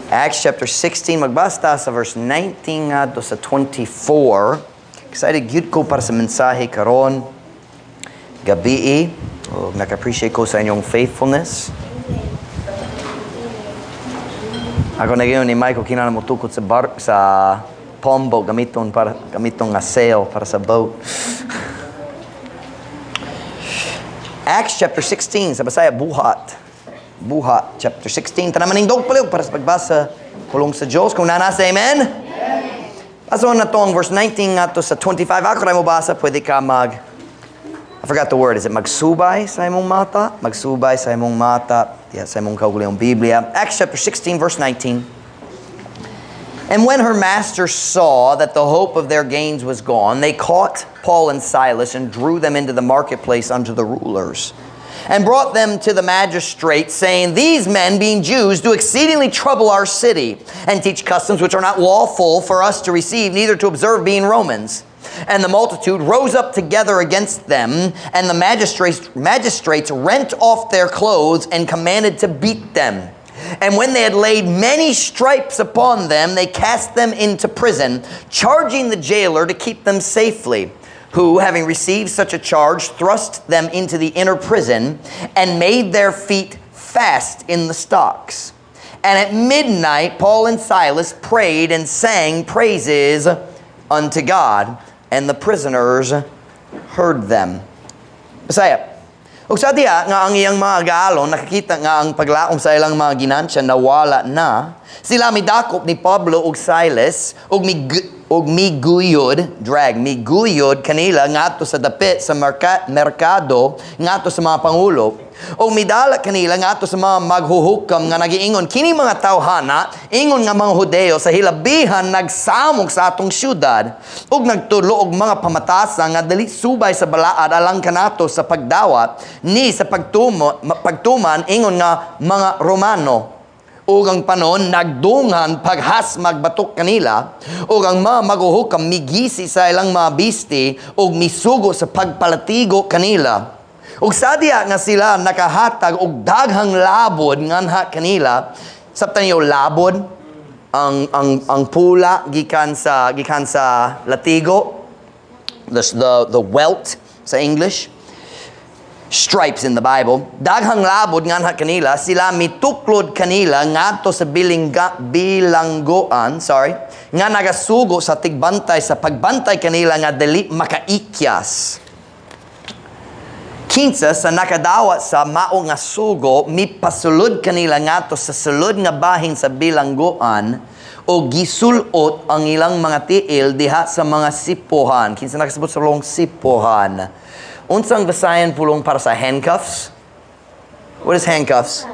Acts chapter 16, magbasa sa verse 19 ngadto sa 24. Excited gyud ko para sa mensahe karon gabii. Oh, naka-appreciate ko sa inyong faithfulness. Ako nagyon ni Michael, kinahanglan mo tukod sa bar, sa palm boat, gamiton para gamiton nga sail para sa boat. Acts chapter 16 sa Bisaya, Buhat. Buhat chapter 16. Tanan manindog palihog para sa pagbasa pulong sa Diyos. Kung naa na, say amen. Basa na to ang verse 19 ngadto sa 25. Ako ray mo basa, pwede ka mag, I forgot the word. Is it magsubay sa imong mata? Magsubay sa imong mata. Yeah, sa imong kaugalingong Biblia. Acts chapter 16 verse 19. And when her masters saw that the hope of their gains was gone, they caught Paul and Silas and drew them into the marketplace unto the rulers, and brought them to the magistrates, saying, "These men, being Jews, do exceedingly trouble our city, and teach customs which are not lawful for us to receive, neither to observe, being Romans." And the multitude rose up together against them, and the magistrates rent off their clothes and commanded to beat them. And when they had laid many stripes upon them, they cast them into prison, charging the jailer to keep them safely, who, having received such a charge, thrust them into the inner prison and made their feet fast in the stocks. And at midnight, Paul and Silas prayed and sang praises unto God, and the prisoners heard them. Bisaya. Ug sa diha nga ang iyang mga agalon nakakita nga ang paglaom sa ilang mga ginansya nawala na, sila midakop ni Pablo ug Silas ug miguyod, drag, miguyod kanila ngadto sa dapit sa merkado ngadto sa mga pangulo ug midala kanila ngadto sa mga maghuhukam nga nagiingon, "Kini mga tawhana, ingon nga mga Hudeo, sa hilabihan nagsamok sa atong syudad ug nagtudlo og mga pamatasan nga dili subay sa balaad alang kanato sa pagdawat ni sa pagtuman ingon nga mga Romano." Ug ang panon nagdunghan paghasmag batok kanila, ug ang mga maghuhukam migisi sa ilang mga bisti ug misugo sa pagpalatigo kanila. Ug sa diha nga sila nakahatag og daghang labod nganha kanila, sabtan niyo labod, ang pula gikan sa latigo, the welt sa English, stripes in the Bible, daghang labod nganha kanila, sila mituklod kanila ngadto sa bilanggoan, sorry, nga nagasugo sa tigbantay sa pagbantay kanila nga dili makaikyas. Kinsa sa nakadawat sa mao nga sugo, mipasulod kanila ngadto sa sulod nga bahin sa bilanggoan o gisulot ang ilang mga tiil diha sa mga sipuhan. Kinsa nakasabot sa pulong sipuhan? Unsang Visayan pulong para sa handcuffs? What is handcuffs?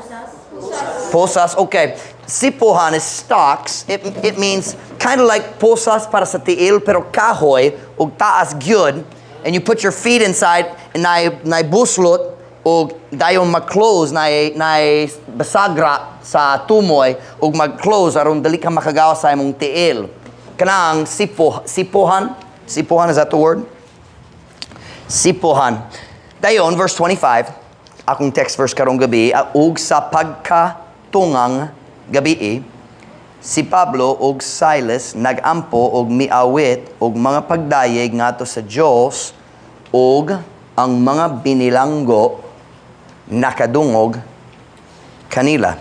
Posas. Okay. Sipuhan is stocks. It means kind of like posas para sa tiil, pero kahoy ug taas gyud. And you put your feet inside and naay buslot ug dayon mag-close, naay basagra sa tumoy ug mag-close aron dili ka makagawas sa imong tiil. Kanang sipuhan. Sipuhan, is that the word? Sipuhan. Dayon, verse 25, akong text verse karong gabi, ug sa pagkatungang gabi, si Pablo ug Silas nagampo og miawit og mga pagdayeg ngadto sa Dios, ug ang mga binilanggo nakadungog kanila.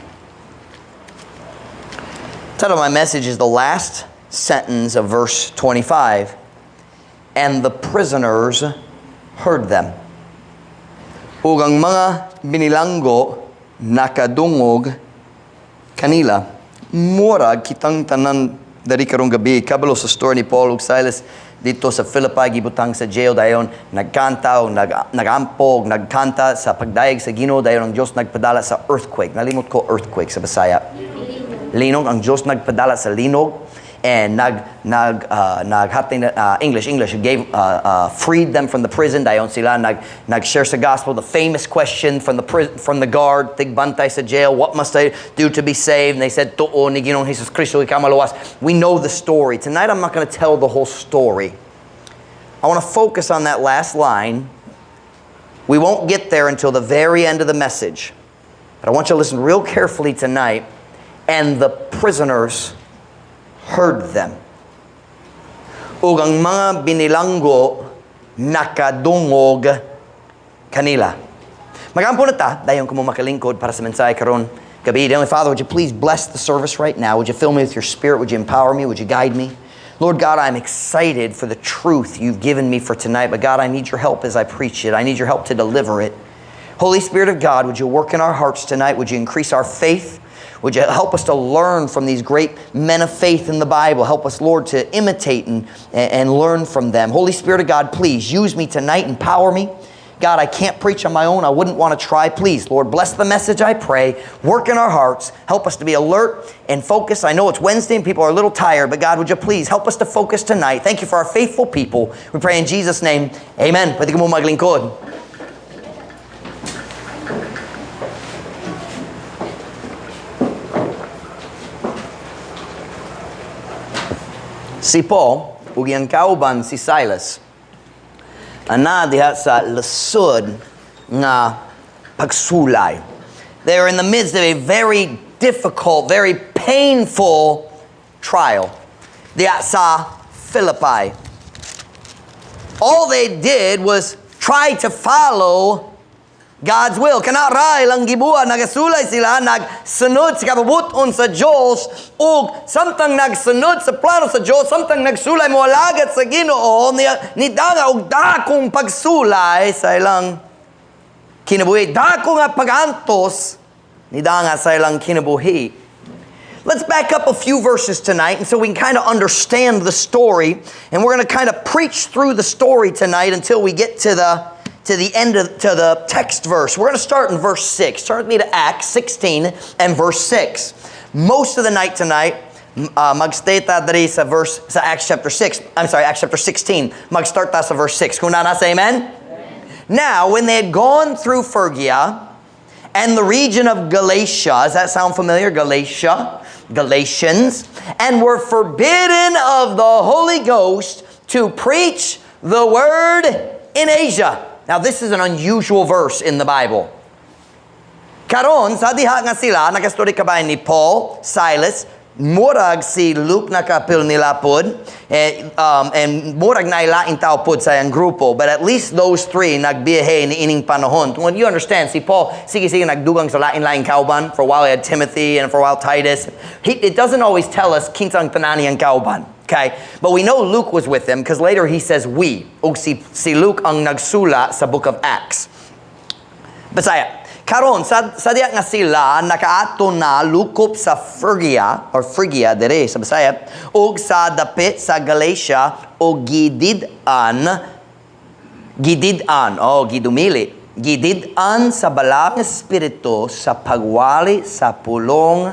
Title of my message is the last sentence of verse 25. And the prisoners heard them. Ug ang mga binilanggo nakadungog kanila. Murag kitang tanan diri karong gabi, kabalo sa story ni Paul ug Silas dito sa Philippi, gibutang sa jail, dayon nagkanta o nagampo og nagkanta sa pagdayeg sa Ginoo, dayon ang Dios nagpadala sa earthquake. Nalimot ko earthquake sa Bisaya. Linog. Ang Dios nagpadala sa linog and nag naghatay na, English gave freed them from the prison. Dayon sila nag-share sa gospel, the famous question from the guard, tigbantay sa jail, "What must I do to be saved?" And they said, "Tuo ni Ginoong Jesus Kristo, ikaw maluwas." We know the story. Tonight I'm not going to tell the whole story. I want to focus on that last line. We won't get there until the very end of the message. But I want you to listen real carefully tonight And the prisoners heard them. Ug ang mga binilanggo nakadungog kanila. Magampo na ta, dayon kamo makalingkod para sa mensahe karon gabi. Heavenly Father, would you please bless the service right now? Would you fill me with your Spirit? Would you empower me? Would you guide me? Lord God, I'm excited for the truth you've given me for tonight, but God, I need your help as I preach it. I need your help to deliver it. Holy Spirit of God, would you work in our hearts tonight? Would you increase our faith? Would you help us to learn from these great men of faith in the Bible? Help us, Lord, to imitate and learn from them. Holy Spirit of God, please use me tonight, empower me. God, I can't preach on my own. I wouldn't want to try. Please, Lord, bless the message, I pray. Work in our hearts. Help us to be alert and focused. I know it's Wednesday and people are a little tired, but God, would you please help us to focus tonight? Thank you for our faithful people. We pray in Jesus' name. Amen. Pwede ka mo maglingkod. Si Paul ug iyang kauban si Silas ana diha sa lisod nga pagsulay. They are in the midst of a very difficult, very painful trial diha sa Philippi. All they did was try to follow God's will. Kana ra ilang gibuhat, nagasulay sila, nagsunod sa kabubuton sa Diyos, ug samtang nagsunod sa plano sa Diyos, samtang nagsulay moalagat sa Ginoo, nidanga og dakong pagsulay sa ilang kinabuhi. Dako nga pagantos nidanga sa ilang kinabuhi. Let's back up a few verses tonight, and so we can kind of understand the story, and we're going to kind of preach through the story tonight until we get to the end of to the text verse. We're going to start in verse 6. Turn with me to Acts 16 and verse 6. Most of the night tonight, magstay ta diri sa verse sa Acts chapter 6. I'm sorry, Acts chapter 16. Magstart ta sa verse 6. Kung naa na, say amen. Amen. Now, when they had gone through Phrygia and the region of Galatia, does that sound familiar? Galatia, Galatians, and were forbidden of the Holy Ghost to preach the word in Asia. Now, this is an unusual verse in the Bible. Karon, sa diha nga sila, nakastory kabay ni Paul, Silas, murag si Luke nakapil nila pod, and murag nailaing tao pod sa iyang grupo, but at least those three nagbiyahe ni ining panahon. When you understand, si Paul, sige-sige nagdugang sa lain-laing kauban. For a while he had Timothy, and for a while Titus. It doesn't always tell us kinsang tanan niyang kauban. Okay, but we know Luke was with them because later he says we. Og si Luke ang nagsula sa book of Acts. Bisaya, karon sa diya nga sila nakaato na lukop sa Phrygia or Phrygia dire sa Bisaya og sa dapit sa Galatia og gidid-an oh gidumili gidid-an sa balang espiritu sa pagwali sa pulong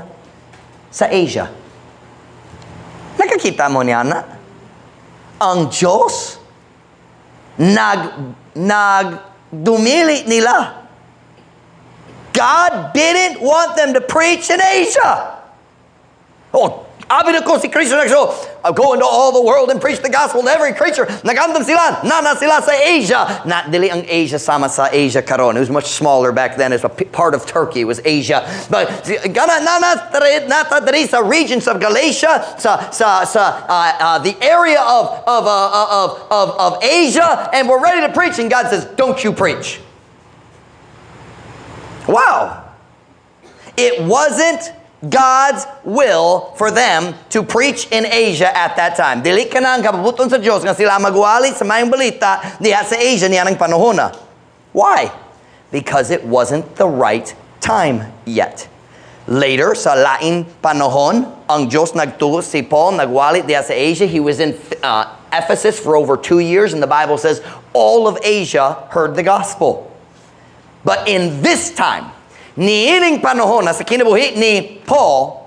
sa Asia. Nakakita mo niya na ang Diyos nagdumili nila. God didn't want them to preach in Asia. Oh, abi na ko si Kristo nagso, I'll go into all the world and preach the gospel to every creature. Nagandam sila, nana sila sa Asia. Not dili ang Asia sama sa Asia karon. It was much smaller back then. It was a part of Turkey. It was Asia. But gana nana nata diri sa regions of Galatia, sa the area of Asia, and we're ready to preach. And God says, don't you preach. Wow. It wasn't God's will for them to preach in Asia at that time. Dili ka na ang kabubuton sa Diyos nga sila magwali sa mayong balita diha sa Asia niya ng panahona. Why? Because it wasn't the right time yet. Later, sa laing panahon, ang Diyos nagtuos si Paul, nagwali diha sa Asia. He was in Ephesus for over 2 years, and the Bible says all of Asia heard the gospel. But in this time, niining panahon na sa kinabuhi ni Paul,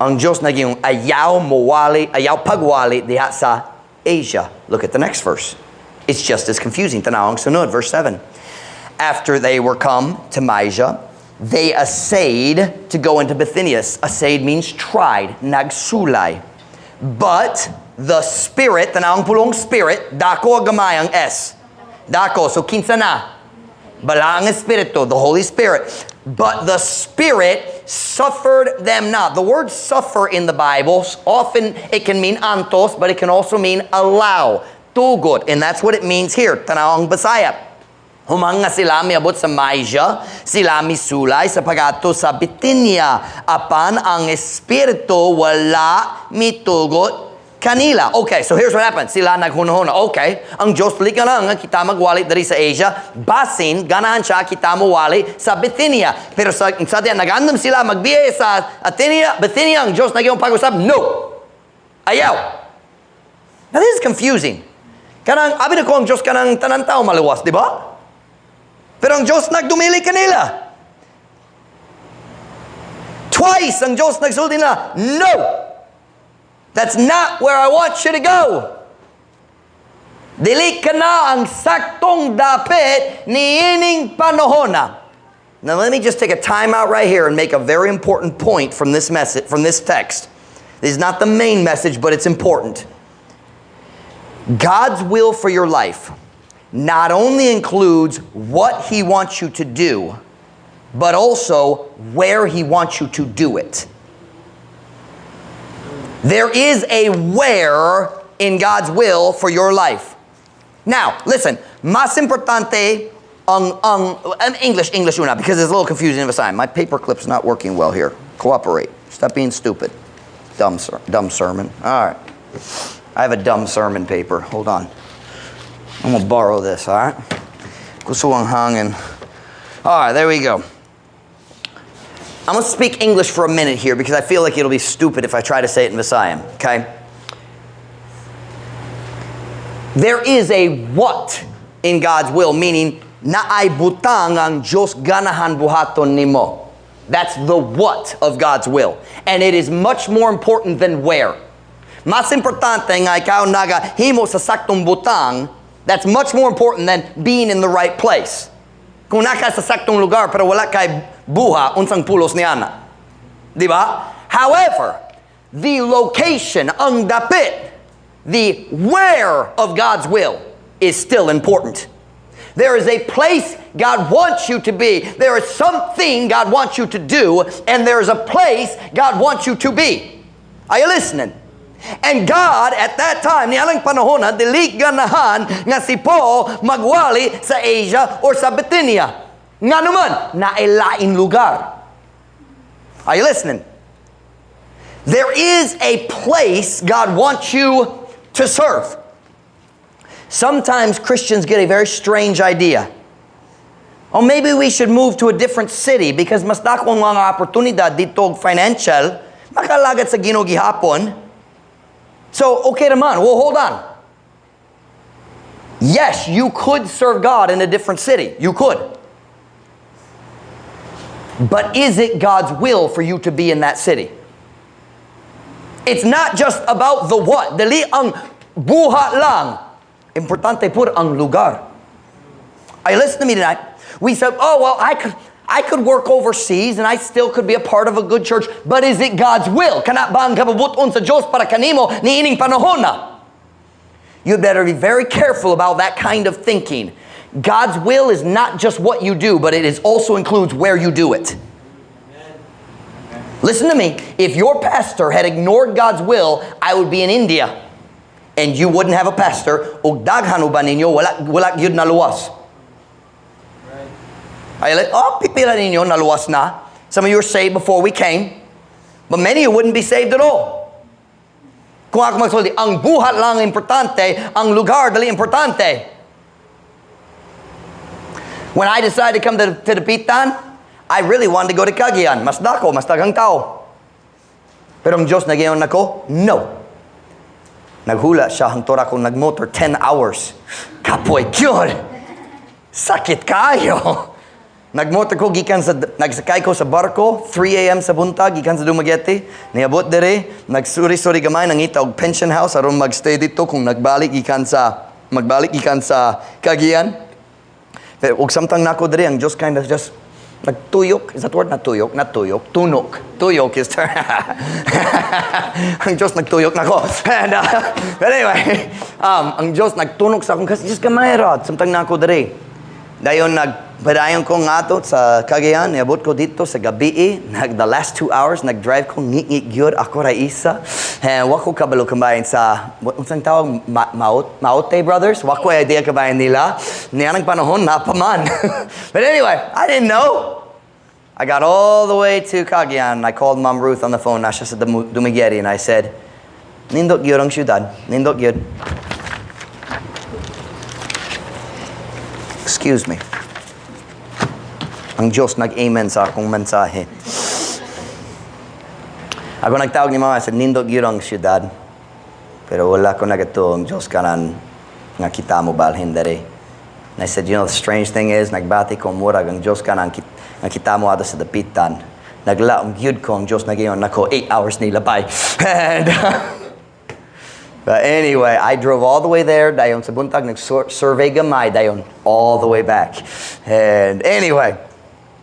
ang Diyos naging ayaw mawali, ayaw pagwali diha sa Asia. Look at the next verse. It's just as confusing. Tanaw ang sunod, verse 7. After they were come to Mysia, they essayed to go into Bithynia. Essayed means tried, nagsulay. But the Spirit, tanaw ang pulong Spirit, dako gamay ang S. Dako, so kinsa na? Balaang Espiritu, the Holy Spirit. But the Spirit suffered them not. The word "suffer" in the Bible, often it can mean antos, but it can also mean allow, tugot. And that's what it means here. Tanaw ang Bisaya. Human nga sila miabot sa Mysia, sila misulay sa pag-adto sa Bithynia. Apan ang Espiritu wala mitugot kanila. Okay, so here's what happened. Sila naghunahuna. Okay, ang Diyos dili na nga kita magwali diri sa Asia. Basin, ganahan siya kita mawali sa Bithynia. Pero sa diyan, nagandam sila magbiyahe sa Athenia, Bithynia, ang Diyos nag-ingon pag-usab, no! Ayaw! Now this is confusing. Kanang, abi na ko ang Diyos kanang tanan tao maluwas, di ba? Pero ang Diyos nagdumili kanila. Twice ang Diyos nagsulti na, "No! That's not where I want you to go. Dili kana ang saktong dapit niining panahona." Now let me just take a time out right here and make a very important point from this message, from this text. This is not the main message, but it's important. God's will for your life not only includes what He wants you to do, but also where He wants you to do it. There is a where in God's will for your life. Now, listen, mas importante ang English, English una, because it's a little confusing of a sign. My paper clip's not working well here. Cooperate. Stop being stupid. Dumb, dumb sermon. All right. I have a dumb sermon paper. Hold on. I'm gonna borrow this, all right? Gusto ang hangin. All right, there we go. I'm gonna speak English for a minute here because I feel like it'll be stupid if I try to say it in Visayan, okay? There is a what in God's will, meaning naay butang ang Diyos ganahan buhaton nimo. That's the what of God's will. And it is much more important than where. Mas importante nga ikaw nagahimo sa saktong butang, that's much more important than being in the right place. Kung naa ka sa saktong lugar pero wala kay buhat, unsang pulos niana? Di ba? However, the location, ang dapit, the where of God's will is still important. There is a place God wants you to be. There is something God wants you to do, and there is a place God wants you to be. Are you listening? And God, at that time, nianang panahon na, dili ganahan nga si Paul magwali sa Asia or sa Bithynia. Nga naman, naay lain lugar. Are you listening? There is a place God wants you to serve. Sometimes Christians get a very strange idea. Oh, maybe we should move to a different city because mas dako ang mga oportunidad dito financial, makalagad sa Ginoo gihapon. So, okay naman. Well, hold on. Yes, you could serve God in a different city. You could. But is it God's will for you to be in that city? It's not just about the what. Dili ang buhat lang. Importante pud ang lugar. Are you listening to me tonight? We said, "Oh, well, I could work overseas and I still could be a part of a good church," but is it God's will? Kana ba ang kabubut-on sa Diyos para kanimo niining panahon na? You better be very careful about that kind of thinking. God's will is not just what you do, but it is also includes where you do it. Listen to me. If your pastor had ignored God's will, I would be in India. And you wouldn't have a pastor. Ug daghan uban ninyo, wala, wala gyud naluwas. Ay, like, oh, pipila ninyo, naluwas na. Some of you were saved before we came. But many of you wouldn't be saved at all. Kung ako magsulti, ang buhat lang importante, ang lugar dili importante. When I decided to come to Dapitan, I really wanted to go to Cagayan. Mas dako, mas daghang tao. Pero ang Diyos nag-ingon nako, no. Naghula siya hangtod ako nagmotor 10 hours. Kapoy, gyud. Sakit kaayo. Nagmotor ko gikan sa nagsakay ko sa barko 3 a.m. sa buntag gikan sa Dumaguete. Niabot diri, nagsuri-suri gamay, nangita og pension house aron magstay didto kung nagbalik gikan sa Cagayan. Pero ug samtang nako diri, ang Diyos kind of just nagtuyok. Is that word? Natuyok? Natuyok. Tunok. Tuyok is term. Ang Diyos nagtuyok nako. And, but anyway, ang Diyos nagtunok sa akong kasi just gamay ra samtang nako diri. Dayon nagpadayon ko ngadto sa Cagayan, niabot ko didto sa gabii, the last 2 hours nag-drive ko ngit-ngit gyud ako ra isa. And wa ko kabalo kabahin sa unsang tawag Maute Brothers, wa ko idea kabahin nila. Nianang panahon naa pa man. But anyway, I didn't know. I got all the way to Cagayan. I called Mom Ruth on the phone. Naa siya sa Dumaguete, and I said, "Nindot gyud ang syudad. Nindot gyud." Excuse me. Ang Diyos nag-amen sa akong mensahe. Ako nagtawag ni Mama, I said, "Nindot gyud ang syudad. Pero wala ko nagatuo ang Diyos kanan nga kita mo balhin dere." And I said, "The strange thing is, nagbati ko murag ang Diyos kanan nga kita mo ato sa Dapitan. Naglaom gyud ko ang Diyos nagyon nako 8 hours nila bay." And, but anyway, I drove all the way there. Dayon sa buntag, nag-survey gamay. Dayon, all the way back. And anyway,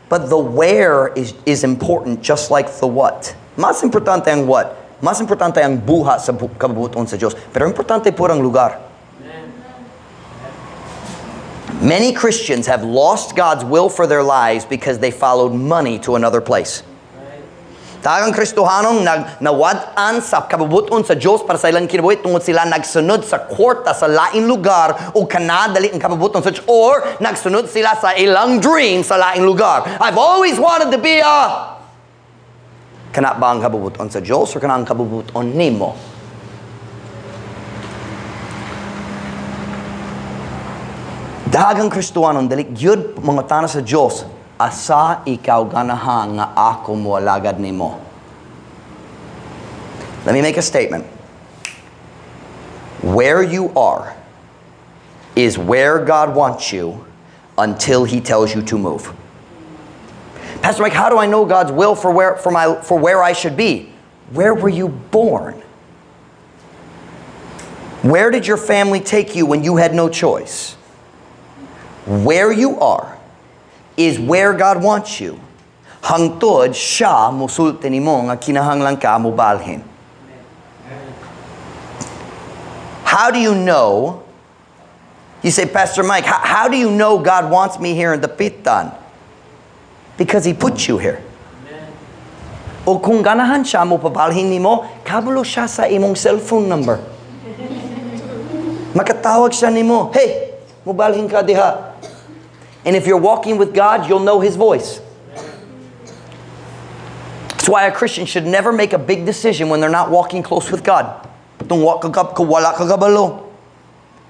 but the where is important just like the what. Mas importante ang what. Mas importante ang buhat sa kabubuton sa Diyos. Pero importante po ang lugar. Many Christians have lost God's will for their lives because they followed money to another place. Daghang Kristohanong nawad-an sa kabubuton sa Diyos para sa ilang kinabuhi tungod sila nagsunod sa kwarta sa laing lugar o kanadali ang kabubuton sa Diyos or nagsunod sila sa ilang dream sa laing lugar. "I've always wanted to be a..." Kana ba ang kabubuton sa Diyos or kana ang kabubuton nimo? Daghang Kristohanon dili gyud mangutana sa Diyos, "Asa ikaw ganahan nga ako moalagad nimo?" Let me make a statement. Where you are is where God wants you until He tells you to move. "Pastor Mike, how do I know God's will for where I should be?" Where were you born? Where did your family take you when you had no choice? Where you are is where God wants you. Hangtod siya musulti nimo nga kinahanglan ka mobalhin. How do you know? You say, "Pastor Mike, how do you know God wants me here in Dapitan?" Because He put you here. O kung ganahan siya mo pabalhin nimo, kabalo siya sa imong cellphone number. Makatawag siya nimo, "Hey, mubalhin ka diha." And if you're walking with God, you'll know His voice. That's why a Christian should never make a big decision when they're not walking close with God. Tung wa ka kap- wala ka kabalo.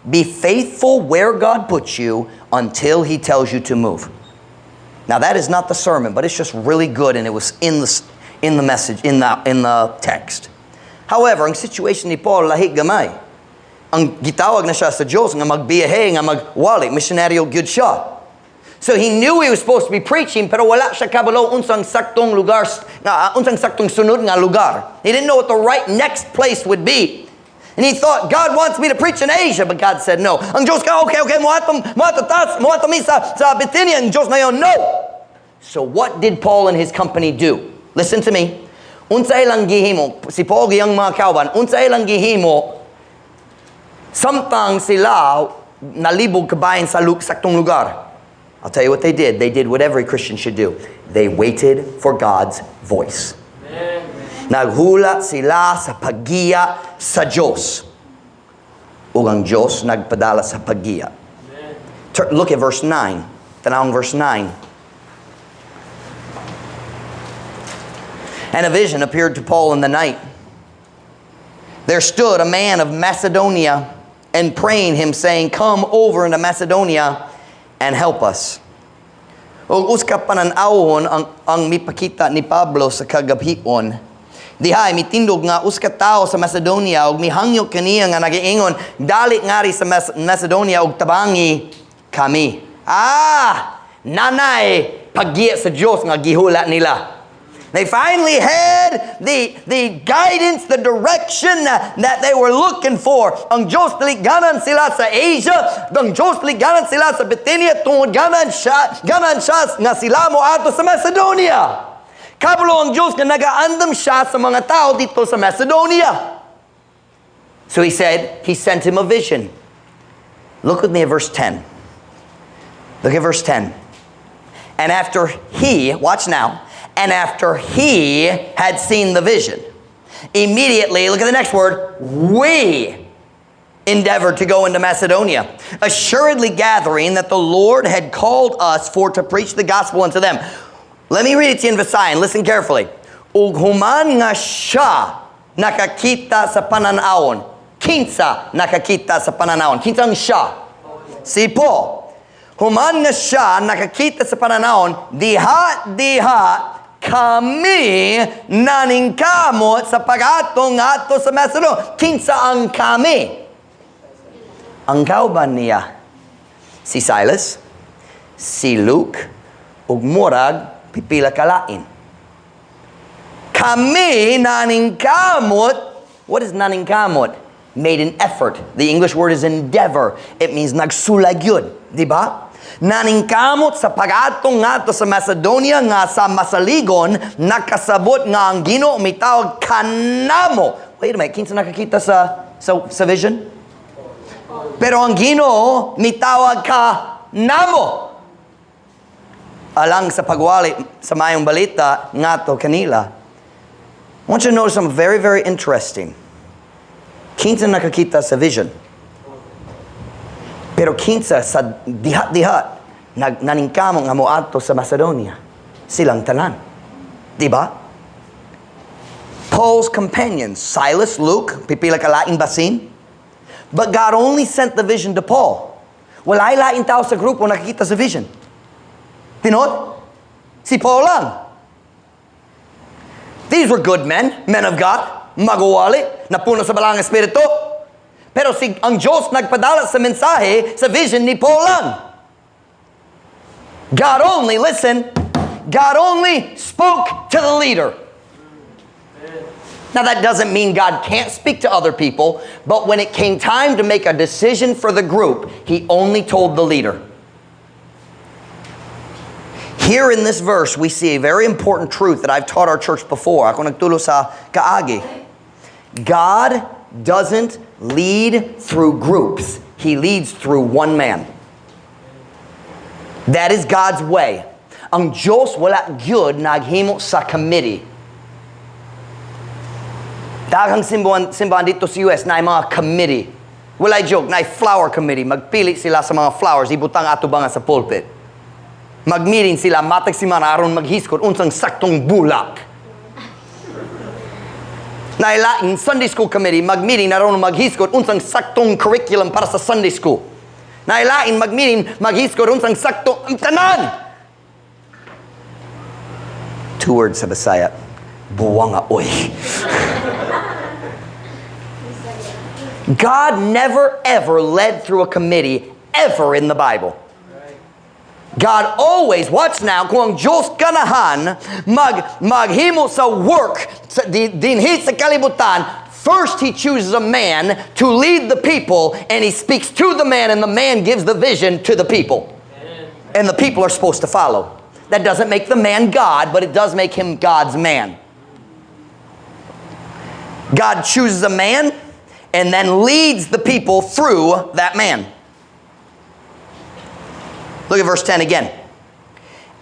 Be faithful where God puts you until He tells you to move. Now that is not the sermon, but it's just really good, and it was in the message, in the text. However, ang situation ni Paul lahi gamay. Ang gitawag na siya sa Diyos nga magbiyahe, nga magwali, misyonaryo gyud siya. So he knew he was supposed to be preaching, pero wala siya kabalo unsang saktong lugar, nga, unsang saktong sunod nga lugar. He didn't know what the right next place would be. And he thought, "God wants me to preach in Asia," but God said no. Ang Diyos ka, Okay, moadto mi sa Bithynia." Ang Diyos na yon, "No." So what did Paul and his company do? Listen to me. Unsa ilang gihimo, si Paul iyang mga kauban, unsa ilang gihimo, samtang sila nalibog kabahin sa saktong lugar? I'll tell you what they did. They did what every Christian should do. They waited for God's voice. Naghula sila sa paggiya sa Diyos. Ug ang Diyos nagpadala sa paggiya. Look at verse 9. Tanawang verse 9. And a vision appeared to Paul in the night. There stood a man of Macedonia and praying him, saying, "Come over into Macedonia and help us." Ug usa ka panan-awon ang mipakita ni Pablo sa kagabhion. Dihay mitindog nga usa ka tawo sa Macedonia ug mihangyo kaniya nga nagaingon, "Dali ngari sa Macedonia ug tabangi kami." Ah, nanay paggiya sa Dios nga gihula nila. They finally had the guidance, the direction that they were looking for. Ang Diyos dili ganan sila sa Asia, ang Diyos dili ganan sila sa Bithynia, tungod ganan siya nga sila mo ato sa Macedonia. Kabalo ang Diyos nga nagaandam siya sa mga tao didto sa Macedonia. So he said, he sent him a vision. Look with me at verse 10. Look at verse 10. And after he, watch now, and after he had seen the vision, immediately, look at the next word, we endeavored to go into Macedonia, assuredly gathering that the Lord had called us for to preach the gospel unto them. Let me read it to you in Visayan. Listen carefully. Ug human nga siya nakakita sa pananawon. Kinsa nakakita sa pananawon? Kinsa ang siya? Si Paul. Human nga siya nakakita sa pananawon, diha diha kami naningkamot sa pag-adto ngadto sa Macedonia. Kinsa ang kami? Ang kauban niya, si Silas, si Luke, ug murag pipila kalain. Kami naningkamot. What is naningkamot? Made an effort. The English word is endeavor. It means nagsulay gyud. Di ba? Naningkamot sa pag-adto ngadto sa Macedonia nga sa masaligon nakasabot nga ang Ginoo mitawag kanamo. Wait a minute, kinsa nakakita sa vision? Pero ang Ginoo mitawag ka namo alang sa pagwali sa mayong balita ngadto kanila. I want you to notice something very, very interesting. Kinsa nakakita sa vision? Pero kinsa sa diha-diha nag naningkamot nga moadto sa Macedonia? Silang tanan. Di ba? Paul's companions, Silas, Luke, pipila ka laing basin. But God only sent the vision to Paul. Walay laing tao sa grupo nakikita sa vision. Tinuod? Si Paul lang. These were good men, men of God, magwali, napuno sa Balaang Espiritu. Pero si ang Diyos nagpadala sa mensahe sa vision ni Paul lang. God only, listen, God only spoke to the leader. Now, that doesn't mean God can't speak to other people, but when it came time to make a decision for the group, he only told the leader. Here in this verse, we see a very important truth that I've taught our church before. Ako nagtulo sa kaagi. God doesn't lead through groups. He leads through one man. That is God's way. Ang Diyos wala gyud naghimo sa committee. Daghang simbahan didto sa US naay mga committee. Walay joke, naay flower committee. Magpili sila sa mga flowers, ibutang atubangan sa pulpit. Mag-meeting sila, matag semana aron maghisgot unsang saktong bulak. Naay laing Sunday School Committee, mag-meeting aron maghisgot unsang saktong curriculum para sa Sunday School. Naay laing mag-meeting, maghisgot unsang saktong ang tanan. Two words sa Bisaya. Buwanga oy. God never ever led through a committee ever in the Bible. God always, watch now, kung ang Diyos ganahan maghimo sa work dinhi sa kalibutan, first He chooses a man to lead the people, and He speaks to the man, and the man gives the vision to the people. And the people are supposed to follow. That doesn't make the man God, but it does make him God's man. God chooses a man and then leads the people through that man. Look at verse 10 again.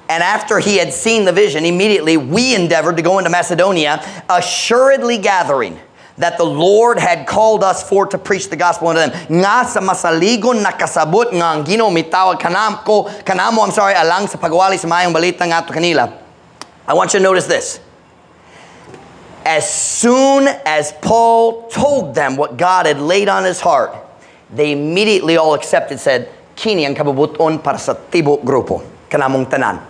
And after he had seen the vision, immediately we endeavored to go into Macedonia, assuredly gathering that the Lord had called us for to preach the gospel unto them. Nga sa masaligon nakasabot nga ang Ginoo mitawag kanamo, I'm sorry, alang sa pagwali sa maayong balita ngadto kanila. I want you to notice this. As soon as Paul told them what God had laid on his heart, they immediately all accepted, said, "Kini ang kabubut-on para sa tibok grupo, kanamong tanan.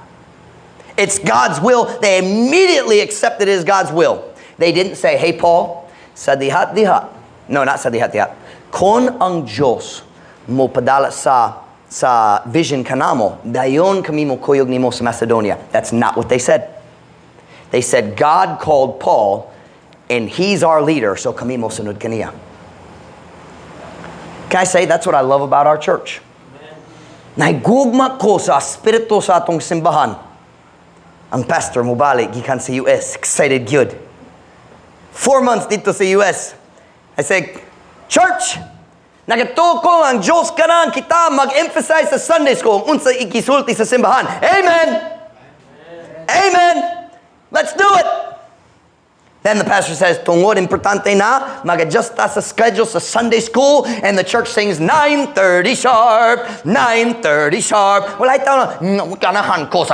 It's God's will." They immediately accepted it as God's will. They didn't say, "Hey Paul, sa dihat dihat." No, not sa dihat dihat. "Kon ang Diyos mo padala sa vision kanamo, dayon kami mo kuyog nimo sa Macedonia." That's not what they said. They said, "God called Paul and he's our leader, so kami mo sunod kaniya." Can I say that's what I love about our church? Nahigugma ko sa espiritu sa atong simbahan. Ang pastor mobalik gikan sa US, excited gyud. 4 months didto sa US. I say, "Church, Nagatuo ko ang Diyos kanang kita mag-emphasize sa Sunday school unsa ikisulti sa simbahan. Amen! Amen! Let's do it! Then the pastor says, "Tungod importante na, mag-adjust ta sa schedule sa Sunday school," and the church sings 9:30 sharp, 9:30 sharp. Wala tao na, "Ganahan ko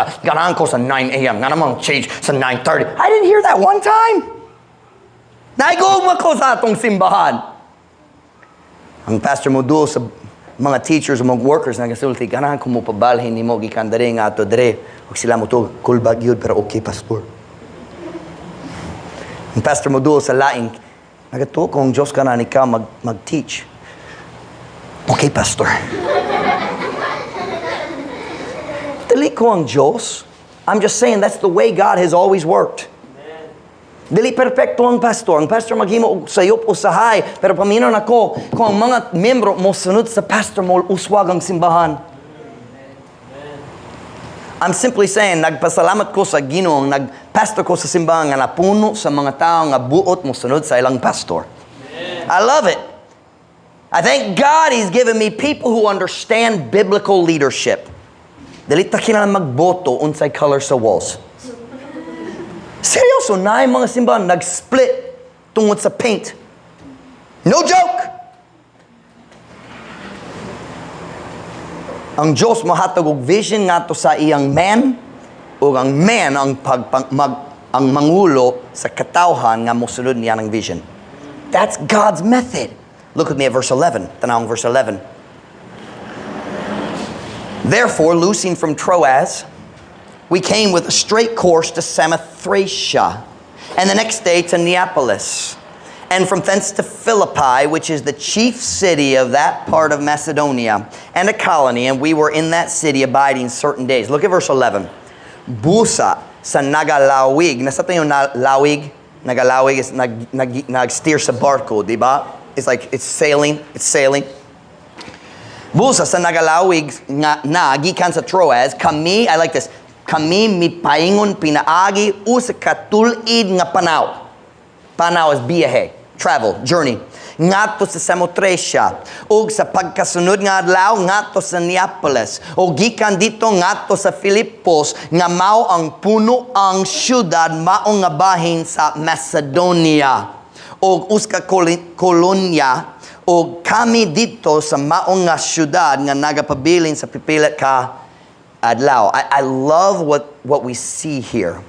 sa 9 a.m., nga namang change sa 9:30." I didn't hear that one time. Naigugma ko sa atong simbahan. Ang pastor mo sa mga teachers o mga workers nagasulti, "Ganahan ko mo pabalhin nimo gikan diri nga ato diri." Ug sila mo to, "Kulbag yun, pero okay, pastor." Ang pastor mo sa laing, "Nagatuo ko ang Diyos ka na ikaw mag-teach." "Okay, pastor." Dili ko ang Diyos. I'm just saying that's the way God has always worked. Dili perpekto ang pastor. Ang pastor maghimo og sayop usahay. Pero paminaw nako, kung ang mga membro mo sunod sa pastor mo, uswag ang simbahan. I'm simply saying, nagpasalamat ko sa Ginoo, nagpastor ko sa simbahan nga napuno sa mga tao nga buot mo sunod sa ilang pastor. I love it. I thank God He's given me people who understand biblical leadership. Dili ta kinahanglan magboto unsay color sa walls. Seryoso, na mga simbahan nag-split tungod sa paint. No joke! Ang Diyos mohatag og vision ngadto sa iyang man, ug ang man ang ang mangulo sa katawhan nga mosunod niya ng vision. That's God's method. Look with me at verse 11. Tanawang verse 11. Therefore, loosing from Troas, we came with a straight course to Samothracia, and the next day to Neapolis, and from thence to Philippi, which is the chief city of that part of Macedonia, and a colony, and we were in that city abiding certain days. Look at verse 11. Busa sa nagalawig. Nasa tayo na lawig? Nagalawig is nag-steer sa barko, di ba? It's like, it's sailing, it's sailing. Busa sa nagalawig nga, na gikan sa Troas, kami, I like this, kami mipaingon pinaagi usa ka tul-id nga panaw. Panaw is biyahe, travel, journey. Ngadto sa Samothracia, ug sa pagkasunod nga adlaw ngadto sa Neapolis, ug gikan dito ngadto sa Filipos nga mao ang puno ang syudad mao nga bahin sa Macedonia ug usa ka kolonya, ug kami dito sa mao nga syudad nga nagapabilin sa pipila ka adlaw. I love what we see here.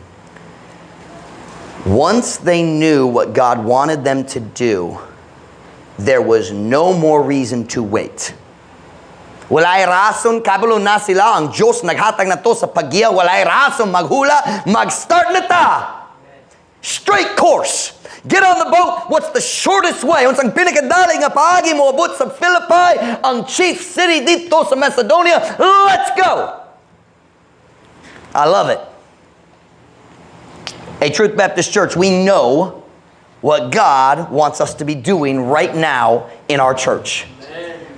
Once they knew what God wanted them to do, there was no more reason to wait. Walay rason, kabalo na sila, ang Diyos naghatag na to sa paggiya, walay rason maghula, mag-start na ta. Straight course. Get on the boat. What's the shortest way? Unsang pinakadali nga paagi mo abot sa Philippi, ang chief city dito sa Macedonia? Let's go. I love it. A Truth Baptist Church, we know what God wants us to be doing right now in our church.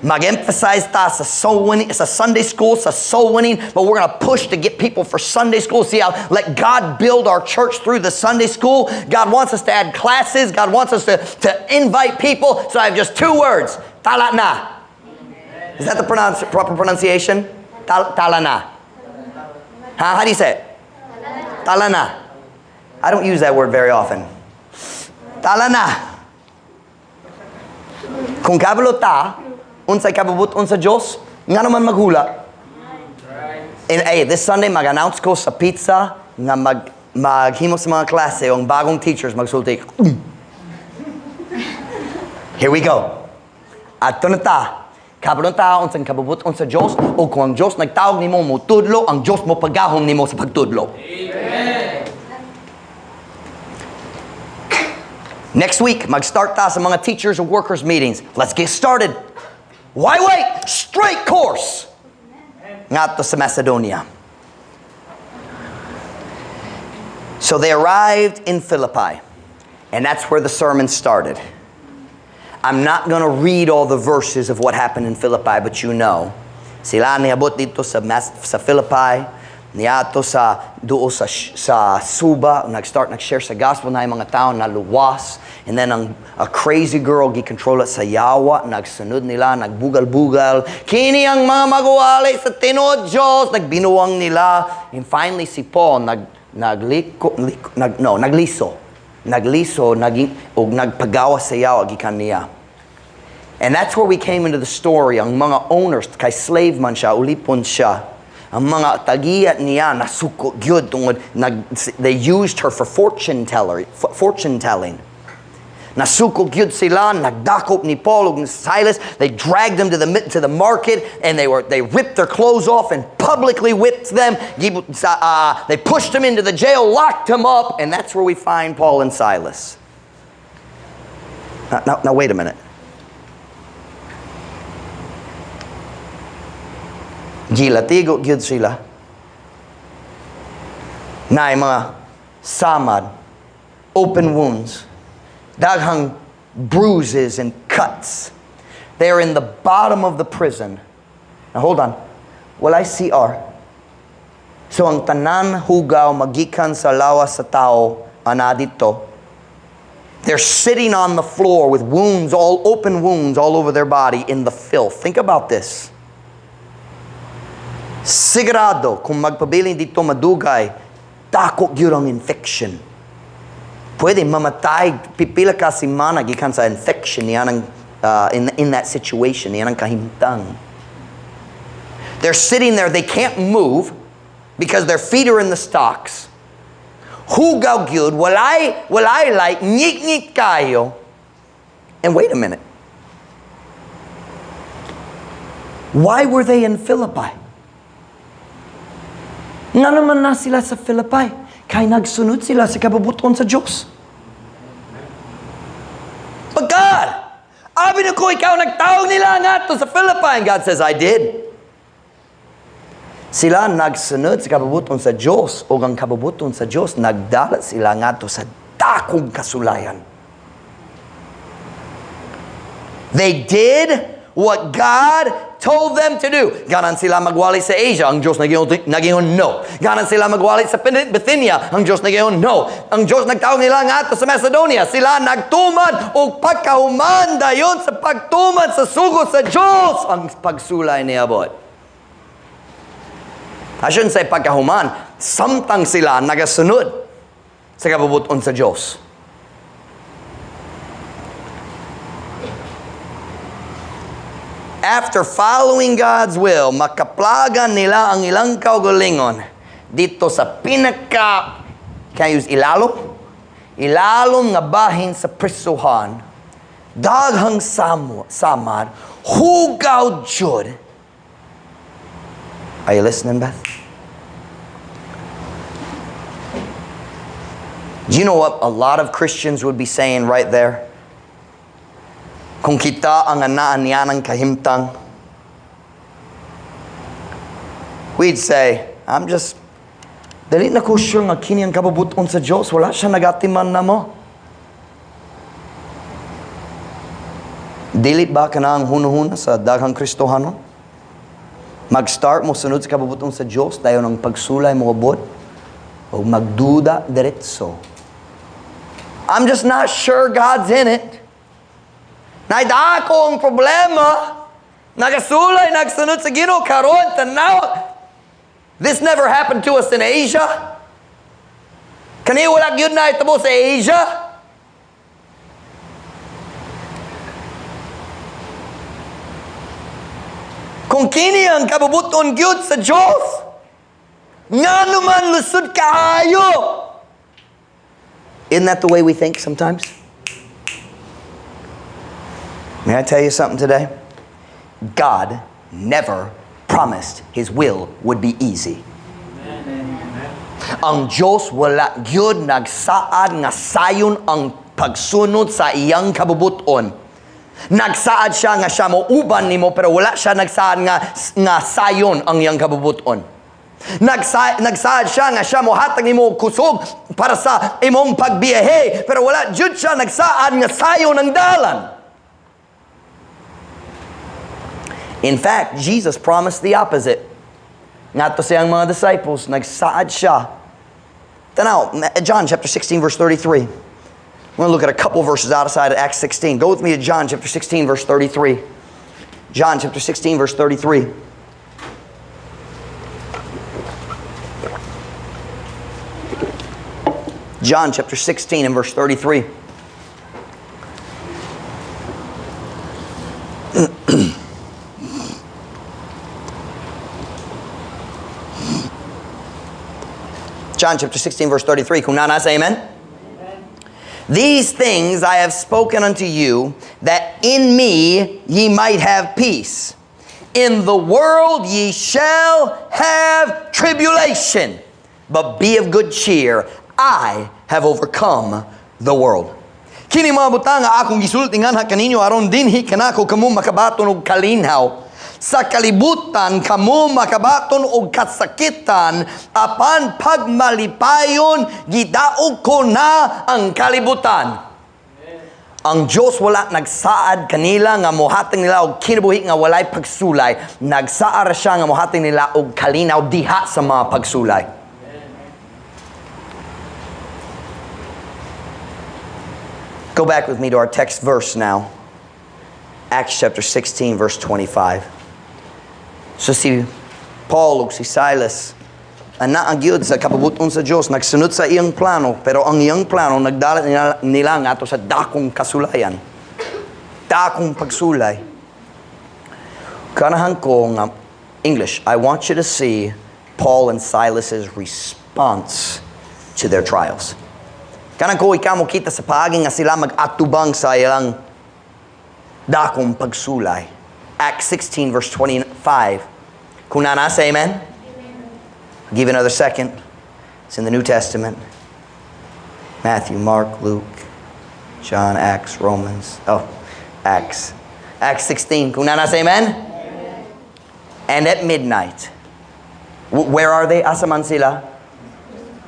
Mag-emphasize ta sa soul winning, sa Sunday school, sa soul winning, but we're going to push to get people for Sunday school. See how let God build our church through the Sunday school. God wants us to add classes. God wants us to invite people. So I have just two words. Tala na. Is that the proper pronunciation? Tala na. Huh? How do you say it? Tala na. I don't use that word very often. Tala na. Kung kabalo ta, unsay kabubut-on sa Diyos, nga naman maghula. And hey, this Sunday, mag-announce ko sa pizza nga maghimo sa mga klase, ang bagong teachers magsulti. Here we go. Ato na ta. Kabalo ta, unsang kabubut-on sa Diyos, o kung ang Diyos nagtawag nimo mo tudlo, ang Diyos mo pagahom nimo sa pagtudlo. Amen. Next week, mag-start ta sa mga teachers and workers meetings. Let's get started. Why wait? Straight course. Ngadto sa Macedonia. So they arrived in Philippi, and that's where the sermon started. I'm not going to read all the verses of what happened in Philippi, but you know. Sila niabot dito sa Philippi, Niadto sa duol sa suba, nag-start nag-share sa gospel na mga tao na luwas. And then ang a crazy girl gikontrola sa yawa, nagsunod nila, nagbugal-bugal. Kini ang mga maguwali sa tinuod Diyos, nagbinuang nila. And finally si Paul nag nagliko, liko, nag, no, nagliso. Nagliso naging og nagpagawa sa yawa gikan niya. And that's where we came into the story. Ang mga owners, kay slave man siya, ulipon siya. Ang mga tagiyat niya nasuko gyud tungod they used her for fortune telling. Nasuko gyud sila, nagdakop ni Paul ug Silas. They dragged them to the market and they ripped their clothes off and publicly whipped them. They pushed them into the jail, locked them up, and that's where we find Paul and Silas. Now, wait a minute. Gilatigo gyud sila. Naay mga samad, open wounds, daghang bruises and cuts. They are in the bottom of the prison. Now hold on. Walay CR. So ang tanan hugaw magikan sa lawas sa tao ana dito. They're sitting on the floor with wounds, all open wounds all over their body in the filth. Think about this. Sigurado, kung magpabilin dito madugay, dako gyud ang infection. Pwede mamatay, pipila ka semana gikan sa infection niya ng, in that situation, niya ng kahimtang. They're sitting there, they can't move because their feet are in the stocks. Hugaw gyud, walay like, ngit-ngit kayo. And wait a minute. Why were they in Philippi? Nga naman na sila sa Philippi, kay nagsunod sila sa kabubuton sa Diyos. But God, abi na ko ikaw nagtawag nila ngadto sa Philippi. And God says, "I did." Sila nagsunod sa kabubuton sa Diyos o ang kabubuton sa Diyos, nagdala sila ngadto sa dakong kasulayan. They did what God told them to do. Ganan sila magwali sa Asia, ang Diyos nagingon no. Ganan sila magwali sa Bithynia, ang Diyos nagingon no. Ang Diyos nagtawag nila ngadto sa Macedonia, sila nagtuman og pagkahuman dayon sa pagtuman sa sugo sa Diyos ang pagsulay niabot. I shouldn't say pagkahuman, samtang sila nagasunod sa kabubuton sa Diyos. After following God's will, makaplagan nila ang ilang kaugalingon dito sa pinaka, can I use ilalom? Ilalom nga bahin sa prisuhan, daghang samad, hugaw jud. Are you listening, Beth? Do you know what a lot of Christians would be saying right there? Kung kita ang anaan niya ng kahimtang, we'd say, "I'm just, dali na ko sure nga kini ang kabubuton sa Diyos, wala siya nagatiman na mo." Dili ba ka na ang hunuhuna sa daghang Kristohanon? Mag-start mo sunod sa kabubuton sa Diyos, dayon ang pagsulay mo abot, o magduda diretso. "I'm just not sure God's in it. Naida ko ang problema. Nagasulay, nagsunod sa Ginoo karon tanaw. This never happened to us in Asia. Kani wala gyud na itabo sa Asia." Kung kini ang kabubuton gyud sa Diyos, ngano man lusod kaayo? Isn't that the way we think sometimes? May I tell you something today? God never promised His will would be easy. Ang Diyos wala gyud nagsaad nga sayon ang pagsunod sa iyang kabubuton. Nagsaad siya nga siya mo uban nimo, pero wala siya nagsaad nga sayon ang iyang kabubuton. Nagsaad siya nga siya mohatag nimo og kusog para sa imong pagbiyahe, pero wala jud siya nagsaad nga sayon ang dalan. In fact, Jesus promised the opposite. Ngadto sa iyang mga disciples, nagsaad siya. Tanaw, John chapter 16 verse 33. We're going to look at a couple verses outside of Acts 16. Go with me to John chapter 16 verse 33. John chapter 16 verse 33. John chapter 16 and verse 33. John chapter 16 verse 33. Kung naa, say amen. Amen. These things I have spoken unto you, that in me ye might have peace. In the world ye shall have tribulation, but be of good cheer. I have overcome the world. Kini mga butang nga akong gisulti nganha kaninyo aron dinhi kanako kamo makabaton og kalinhaw. Sa kalibutan kamo makabaton og kasakitan, apan pagmalipayon gidaog ko na ang kalibutan. Ang Diyos wala nagsaad kanila nga mohatag nila og kinabuhi nga walay pagsulay. Nagsaad ra siya nga mohatag nila og kalinaw diha sa mga pagsulay. Go back with me to our text verse now. Acts chapter 16 verse 25. So si Paul ug si Silas anaa gyud sa kapabuton sa Dios, nagsunod sa iyang plano, pero ang iyang plano nagdala nila ngadto sa dakong kasulayan, dakong pagsulay. Ganahan ko nga English. I want you to see Paul and Silas's response to their trials. Ganahan ko ikaw mo kita sa paagi nga sila mag-atubang sa ilang dakong pagsulay. Acts 16 verse 25. Kung naa, say amen. Amen. I'll give you another second. It's in the New Testament. Matthew, Mark, Luke, John, Acts, Romans. Oh, Acts. Acts 16. Kung naa, say amen. Amen. And at midnight. Where are they? Asa man sila?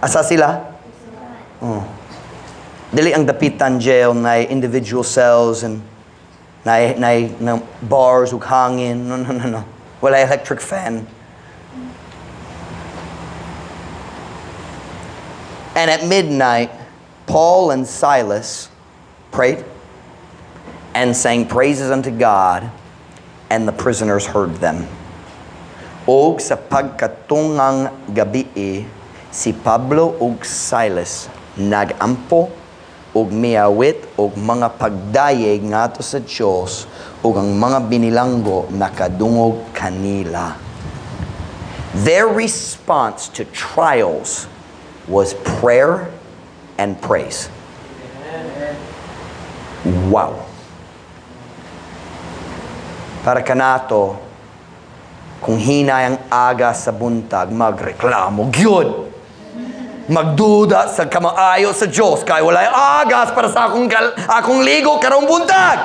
Asa sila? Oh. Dili ang Dapitan jail na individual cells and na bars ug hangin. No, no, no, no. Wala electric fan. And at midnight, Paul and Silas prayed and sang praises unto God, and the prisoners heard them. Og sa pagkatungang gabii, si Pablo ug Silas nagampo ug miawit og mga pagdayeg ngadto sa Dios, ug ang mga binilanggo nakadungog kanila. Their response to trials was prayer and praise. Wow. Para kanato, kung hinay ang aga sa buntag, magreklamo gyud. Magduda sa kamaayo sa Diyos kay walay agas para sa akong ligo karong buntag.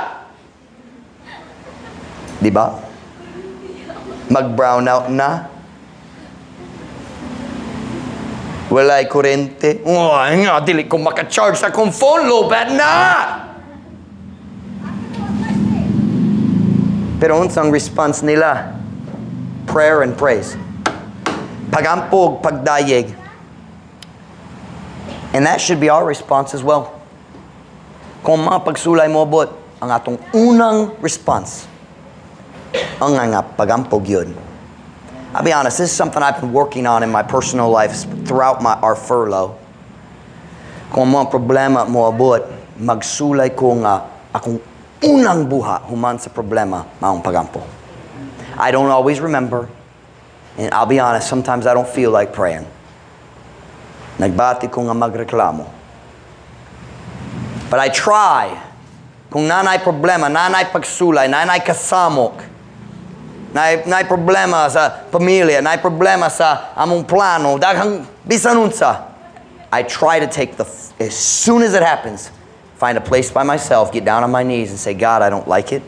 Di ba? Mag-brown out na. Walay kurente. Oh, nga, dili ko maka-charge sa akong phone, low bat na! Pero unsang response nila? Prayer and praise. Pagampog, pagdayeg. And that should be our response as well. Kung mga pagsulay mo abot, ang atong unang response, ang nga pagampog yun. I'll be honest, this is something I've been working on in my personal life throughout our furlough. Kung mga problema mo abot, magsulay ko nga akong unang buha human sa problema, maong pagampo. I don't always remember. And I'll be honest, sometimes I don't feel like praying. Nagbati ko nga magreklamo. But I try. Kung nanay problema, nanay pagsulay, nanay kasamok, naay problema sa pamilya, naay problema sa among plano, daghang bisan unsa. I try to take the, as soon as it happens, find a place by myself, get down on my knees and say, God, I don't like it.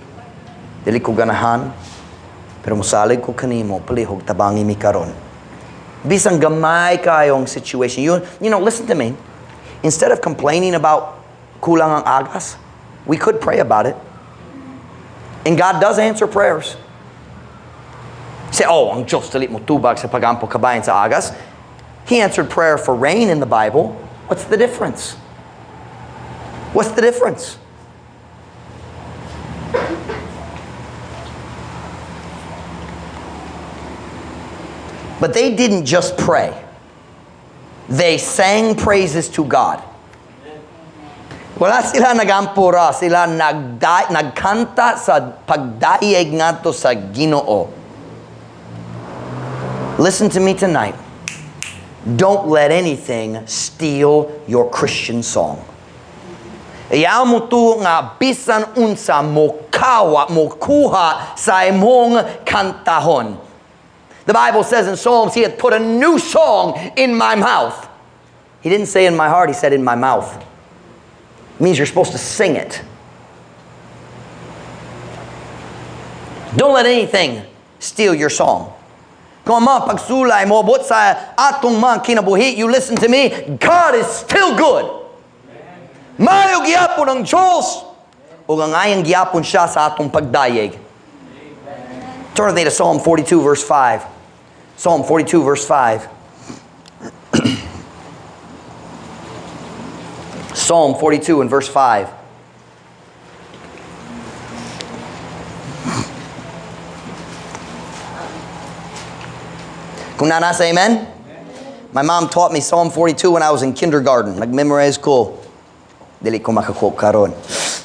Dili ko ganahan, pero mosalig ko kanimo, palihog tabangi mi karon. Bisan gamay kayong situation. Listen to me. Instead of complaining about kulang ang agas, we could pray about it. And God does answer prayers. Say, "Oh, ang Diyos dili mo tubag sa pagampo kabahin sa agas." He answered prayer for rain in the Bible. What's the difference? What's the difference? But they didn't just pray. They sang praises to God. Wala sila nagampo ra, sila nagkanta sa pagdayeg ngadto sa Ginoo. Listen to me tonight. Don't let anything steal your Christian song. Ayaw mo to nga bisan unsa mo kawa, mo kuha sa imong kantahon. The Bible says in Psalms, "He hath put a new song in my mouth." He didn't say "in my heart," he said "in my mouth." It means you're supposed to sing it. Don't let anything steal your song. Kung ang mga pagsulay mo abot sa atong mga kinabuhi, you listen to me, God is still good. Maayo gihapon ang Diyos. Ug angayang gihapon siya sa atong pagdayeg. Turn with me to Psalm 42 verse 5. Psalm 42 verse 5. Psalm 42 and verse 5. Kung naa na, say amen? My mom taught me Psalm 42 when I was in kindergarten. Nag-memorize ko. Dili ko maka-quote karon.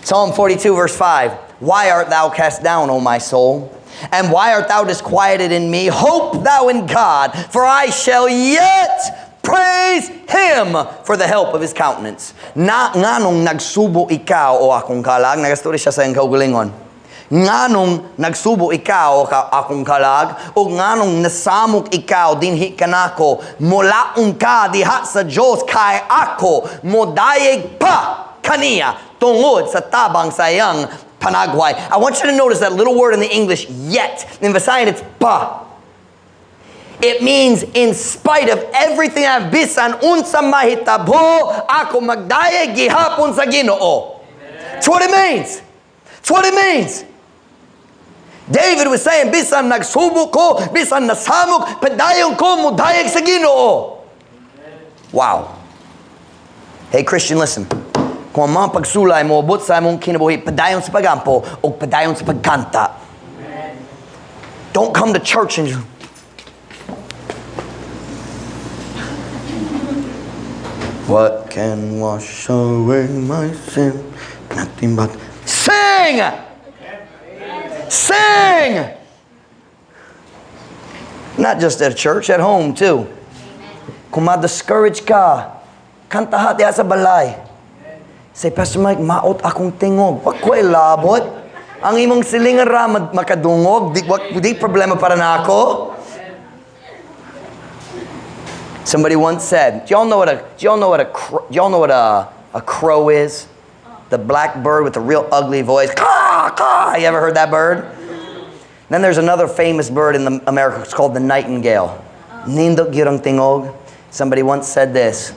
Psalm 42 verse 5. "Why art thou cast down, O my soul? And why art thou disquieted in me? Hope thou in God, for I shall yet praise Him for the help of His countenance." Na nganong nagsubo ikaw o akong kalag? Nagastorya siya sa iyang kaugalingon. Nganong nagsubo ikaw ka akong kalag o nganong nasamok ikaw dinhi kanako? Molaong ka diha sa Dios kay ako modayeg pa kaniya tungod sa tabang sa iyang panagway. I want you to notice that little word in the English, "yet." In Visayan, it's "pa." It means in spite of everything I've bisan unsa mahitabo, ako magdayeg gihapon sa Ginoo. That's what it means. That's what it means. David was saying, "Bisan nagsubo ko, bisan nasamok, padayon ko mudayeg sa Ginoo." Wow. Hey Christian, listen. Kung ang mga pagsulay mo abot sa imong kinabuhi, padayon sa pagampo o padayon sa pagkanta. Don't come to church and "What can wash away my sin? Nothing but..." Sing! Sing! Not just at church, at home too. Kung ma-discourage ka, kantaha diha sa balay. Say, "Pastor Mike, maot akong tingog." Wa ko'y labot. Ang imong silingan ra makadungog. Di problema para na ako. Somebody once said, do you all know what a crow is? The black bird with the real ugly voice. Caw, caw. You ever heard that bird? Then there's another famous bird in the America. It's called the nightingale. Nindot gyud ang tingog. Somebody once said this: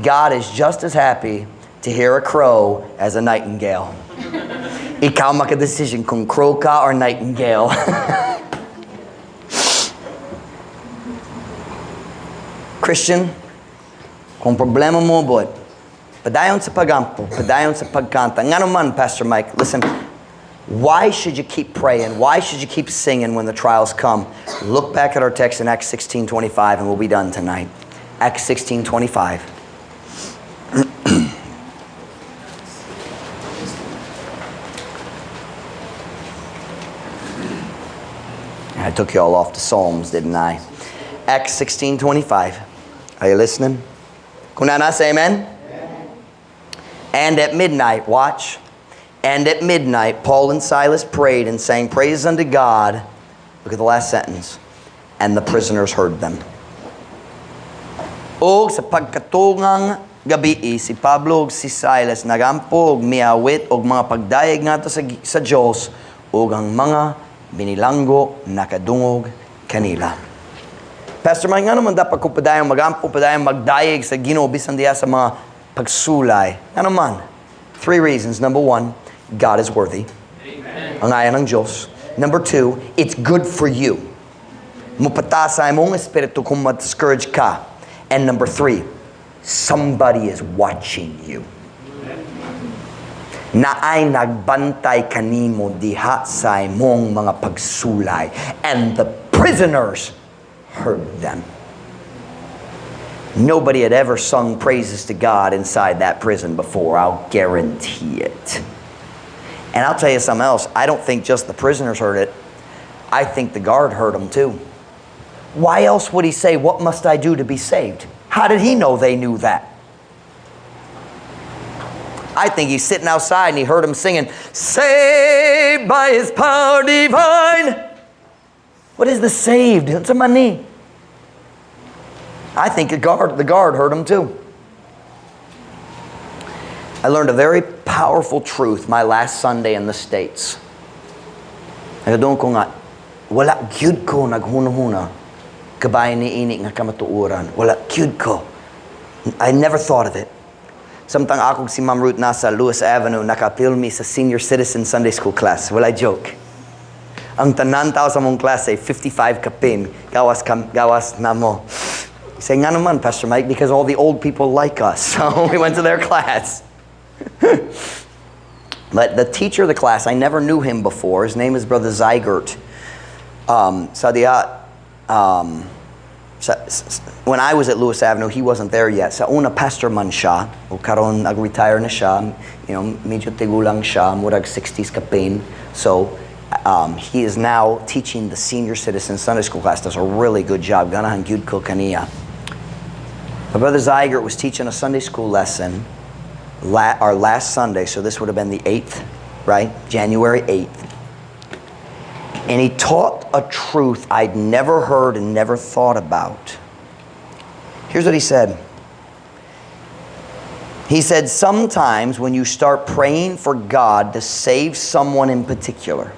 "God is just as happy to hear a crow as a nightingale." Ikaw maka-decision kung crow ka or nightingale. Christian, kung problema mo, but padayon sa pagampo, padayon sa pagkanta. Nga naman, Pastor Mike, listen, why should you keep praying? Why should you keep singing when the trials come? Look back at our text in Acts 16:25 and we'll be done tonight. Acts 16:25. I took you all off to Psalms, didn't I? Acts 16:25. Are you listening? Kung naa na, say amen. And at midnight, watch. And at midnight, Paul and Silas prayed and sang praises unto God. Look at the last sentence. And the prisoners heard them. Og sa pagkatungang gabi, si Pablo ug si Silas nagampo og miawit og mga pagdayeg ngadto sa Dios ug ang mga binilanggo nakadungog kanila. Pastor Mike, ngano man dapat ko padayong magampo, padayong magdayeg sa Ginoo bisan diha sa mga pagsulay? Ngano man? Three reasons. Number one, God is worthy. Amen. Angayan ang Diyos. Number two, it's good for you. Mupata sa imong espiritu kung ma-discourage ka. And number three, somebody is watching you. Naay nagbantay kanimo diha sa imong mga pagsulay. And the prisoners heard them. Nobody had ever sung praises to God inside that prison before. I'll guarantee it. And I'll tell you something else. I don't think just the prisoners heard it. I think the guard heard them too. Why else would he say, "What must I do to be saved?" How did he know they knew that? I think he's sitting outside and he heard them singing, "Saved by his power divine." What is the "saved"? It's a money. I think the guard heard him too. I learned a very powerful truth my last Sunday in the States. Nagaduol ko nga, wala gyud ko naghuna-huna kabahin niini nga kamatuoran. Wala gyud ko. I never thought of it. Samtang ako si Ma'am Ruth nasa Lewis Avenue, nakaapil mi sa senior citizen Sunday school class. Wala joke. Ang tanan tao sa among klase, 55 kapin, gawas, kam, gawas namo. Say, "Nga naman, Pastor Mike?" "Because all the old people like us." So we went to their class. But the teacher of the class, I never knew him before. His name is Brother Zeigert. Sa diha, when I was at Lewis Avenue, he wasn't there yet. Sa una, pastor man siya. O karon nag-retire na siya. Medyo tigulang siya, murag 60s kapin. So, he is now teaching the senior citizen Sunday school class. Does a really good job. Ganahan gyud ko kaniya. My Brother Zeigert was teaching a Sunday school lesson our last Sunday, so this would have been the 8th, right? January 8th. And he taught a truth I'd never heard and never thought about. Here's what he said. He said, "Sometimes when you start praying for God to save someone in particular,"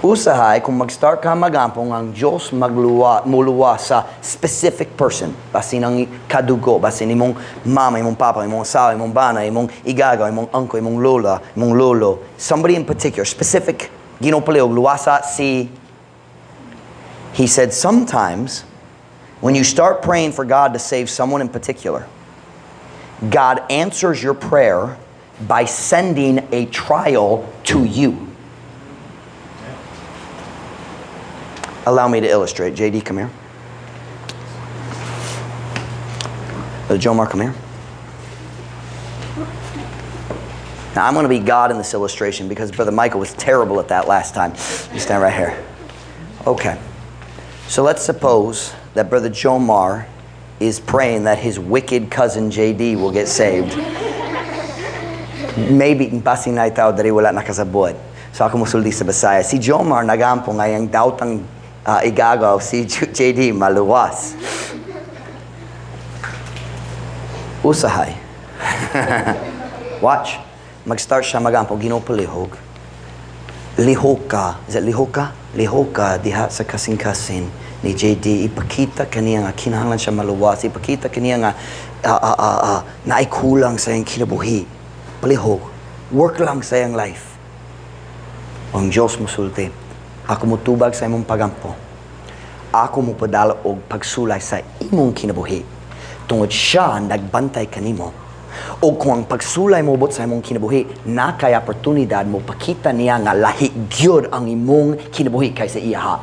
usahay kung mag-start ka magampo ang Diyos magluwa, muluwa sa specific person, basin ang kadugo, basin imong mama, imong papa, imong asawa, imong bana, imong igagaw, imong uncle, imong lola, imong lolo, somebody in particular, specific, Ginoo palihog, luwasa si. He said, "Sometimes when you start praying for God to save someone in particular, God answers your prayer by sending a trial to you." Allow me to illustrate. JD, come here. Jomar, come here. Now, I'm going to be God in this illustration because Brother Michael was terrible at that last time. You stand right here. Okay. So let's suppose that Brother Jomar is praying that his wicked cousin JD will get saved. Maybe basin naay tao diri wala nakasabot. So ako musulti sa Bisaya. Si Jomar nagampo nga iyang daotang igagaw si JD maluwas. Usahay. Watch. Mag-start siya magampo, Ginoo palihog. Lihok ka. Is it lihok ka? Lihok ka diha sa kasing-kasing ni JD. Ipakita kaniya nga kinahanglan siya maluwas. Ipakita kaniya nga naay kulang sa iyang kinabuhi. Palihog. Work lang sa iyang life. Ang Diyos musulti, "Ako mutubag sa imong pagampo. Ako mo padala og pagsulay sa imong kinabuhi. Tungod siya nagbantay kanimo. O kung ang pagsulay moabot sa imong kinabuhi, naa kay oportunidad mo pakita niya nga lahi gyud ang imong kinabuhi kaysa iyaha."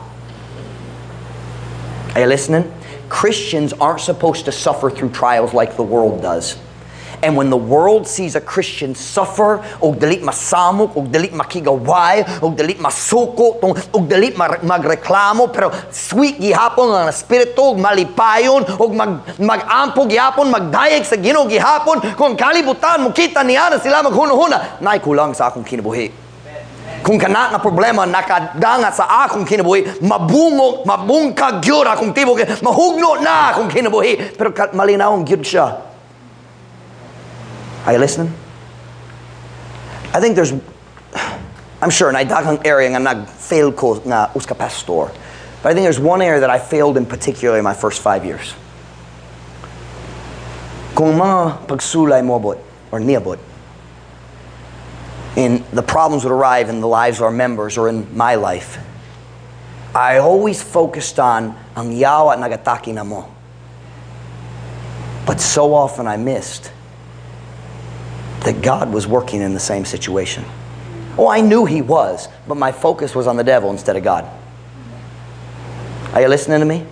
Are you listening? Christians aren't supposed to suffer through trials like the world does. And when the world sees a Christian suffer, og dili masamok, og dili makigaway, og dili masuko, tong, og dili magreklamo, pero sweet gihapon ang espiritu, og malipayon, og mag-ampo gihapon, magdayeg sa Ginoo gihapon, kung ang kalibutan mokita niya na sila maghuna-huna, "Naay kulang sa akong kinabuhi. Kung kana nga problema nakadangat sa akong kinabuhi, mabungok, mabungkag gyud akong tibok, mahugno na akong kinabuhi." Pero malinawon gyud siya. Are you listening? I think there's, I'm sure, naay daghang area nga nag-fail ko nga usa ka pastor. But I think there's one area that I failed in particular in my first 5 years. Kung mga pagsulay moabot or niabot, and the problems would arrive in the lives of our members or in my life, I always focused on ang yawa nagatake namo. But so often I missed that God was working in the same situation. Oh, I knew He was, but my focus was on the devil instead of God. Are you listening to me?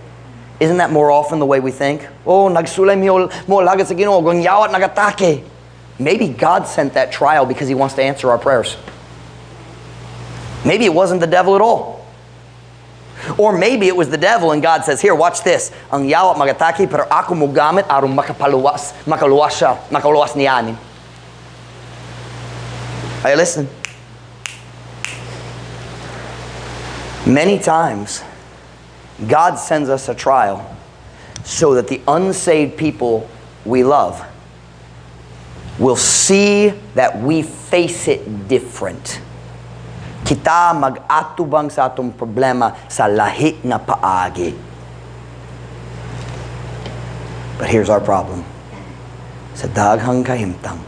Isn't that more often the way we think? "Oh, nagsulay mi moalagad sa Ginoo, ang yawa nagatake." Maybe God sent that trial because He wants to answer our prayers. Maybe it wasn't the devil at all. Or maybe it was the devil and God says, "Here, watch this. Ang yawa magatake, pero ako mogamit aron makapaluwas, makaluwas siya, makaluwas niya ani." Are you listening? Many times, God sends us a trial so that the unsaved people we love will see that we face it different. Kita mag-atubang sa atong problema sa lahi nga paagi. But here's our problem. Sa daghang kahimtang,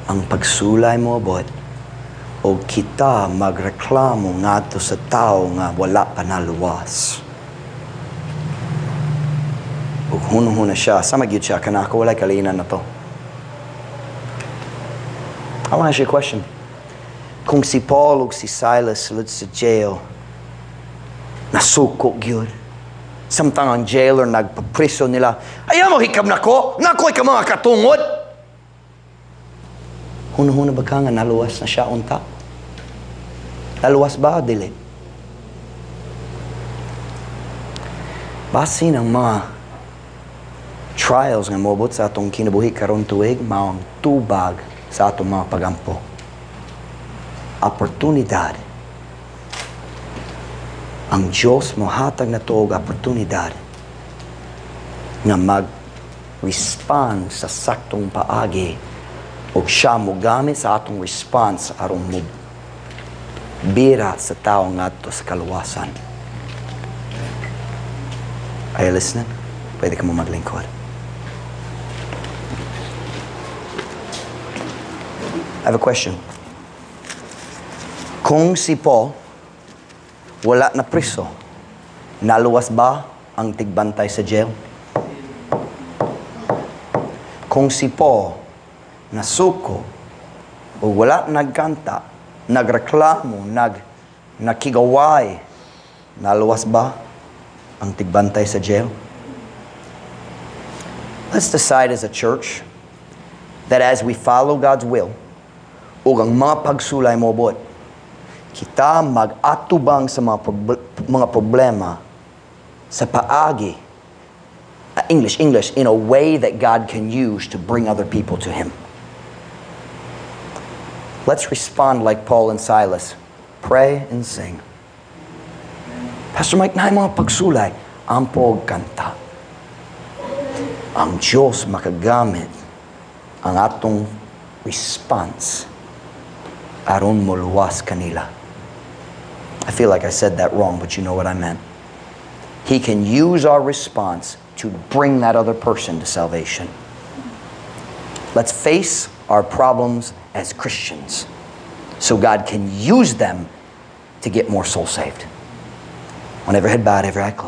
ang pagsulay moabot o kita magreklamo ngadto sa tao nga wala pa naluwas. Ug hunong-huna siya, sama gyud siya, kanako walay kalinan na to. I want to ask you a question. Kung si Paul ug si Silas sulod sa jail, nasuko gyud. Samtang ang jailer nagpapriso nila, "Ayaw mo hikab nako, nakoy ka mga katungod." Hunong-huna ba ka nga naluwas na siya unta? Naluwas ba o dili? Basin ang mga trials nga moabot sa atong kinabuhi karon tuig mao ang tubag sa atong mga pagampo. Oportunidad. Ang Diyos mohatag nato og oportunidad nga mag-respond sa saktong paagi o siya mogamit sa atong response aron mo bira sa tao ngadto sa kaluwasan. Are you listening? Pwede ka mo maglingkod. I have a question. Kung si Paul wala na priso, naluwas ba ang tigbantay sa jail? Kung si Paul nasuko o wala nagkanta, nagreklamo, nakigaway, naluwas ba ang tigbantay sa jail? Let's decide as a church that as we follow God's will, ug ang mga pagsulay moabot, kita mag-atubang sa mga problema sa paagi, English, in a way that God can use to bring other people to Him. Let's respond like Paul and Silas. Pray and sing. "Pastor Mike, naay mga pagsulay." Ampo og kanta. Ang Diyos makagamit ang atong response aron moluwas kanila. I feel like I said that wrong, but you know what I meant. He can use our response to bring that other person to salvation. Let's face our problems as Christians so God can use them to get more souls saved. On every head bowed, every eye closed.